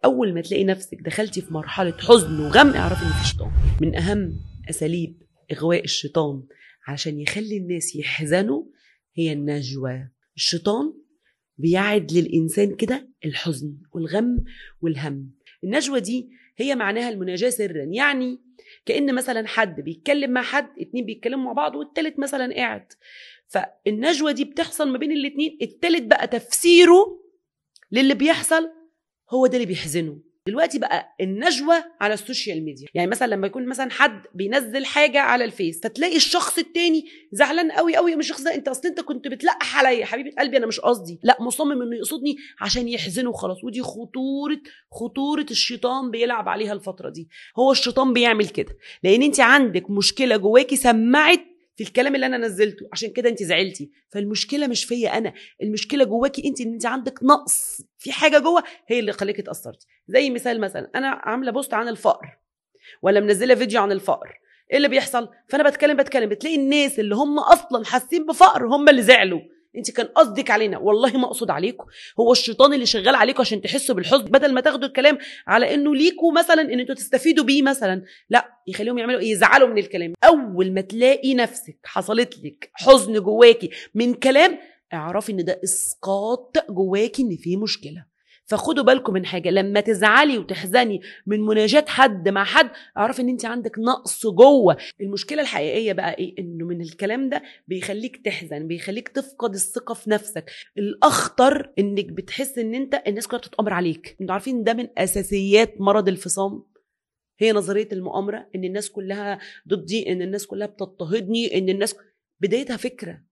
اول ما تلاقي نفسك دخلتي في مرحلة حزن وغم، اعرفي ان في شيطان. من اهم اساليب اغواء الشيطان عشان يخلي الناس يحزنوا هي النجوى. الشيطان بيعد للانسان كده الحزن والغم والهم. النجوى دي هي معناها المناجاة سرا، يعني كأن مثلا حد بيتكلم مع حد، اتنين بيتكلموا مع بعض والتالت مثلا قاعد، فالنجوى دي بتحصل ما بين الاتنين، التالت بقى تفسيره للي بيحصل هو ده اللي بيحزنه. دلوقتي بقى النجوى على ال social media، يعني مثلا لما يكون مثلا حد بينزل حاجة على الفيس، فتلاقي الشخص التاني زعلان قوي قوي، مش الشخص ده، انت اصل انت كنت بتلقح عليا حبيبه قلبي، انا مش قصدي، لا مصمم انه يقصدني عشان يحزنه وخلاص. ودي خطورة الشيطان بيلعب عليها الفترة دي. هو الشيطان بيعمل كده لان انت عندك مشكلة جواكي سمعت في الكلام اللي انا نزلته، عشان كده انت زعلتي. فالمشكلة مش فيا انا، المشكلة جواكي انت، ان انت عندك نقص في حاجة جوه هي اللي خليكي اتاثرتي. زي مثال مثلا انا عامله post عن الفقر ولا منزله فيديو عن الفقر، ايه اللي بيحصل؟ فانا بتكلم بتلاقي الناس اللي هم اصلا حاسين بفقر هم اللي زعلوا. انت كان قصدك علينا، والله ما اقصد عليكم، هو الشيطان اللي شغال عليكم عشان تحسوا بالحزن، بدل ما تاخدوا الكلام على انه ليكوا مثلا ان انتوا تستفيدوا بيه مثلا، لا يخليهم يعملوا ايه؟ يزعلوا من الكلام. اول ما تلاقي نفسك حصلت لك حزن جواكي من كلام، اعرفي ان ده اسقاط جواكي ان في مشكلة. فخدوا بالكم من حاجة، لما تزعلي وتحزني من مناجاة حد مع حد، اعرفي ان انت عندك نقص جوه. المشكلة الحقيقية بقى ايه؟ انه من الكلام ده بيخليك تحزن، بيخليك تفقد الثقة في نفسك. الاخطر انك بتحس ان انت الناس كلها بتتامر عليك. انتوا عارفين ده من اساسيات مرض الفصام، هي نظرية المؤامرة، ان الناس كلها ضدي، ان الناس كلها بتضطهدني، ان الناس بدايتها فكرة.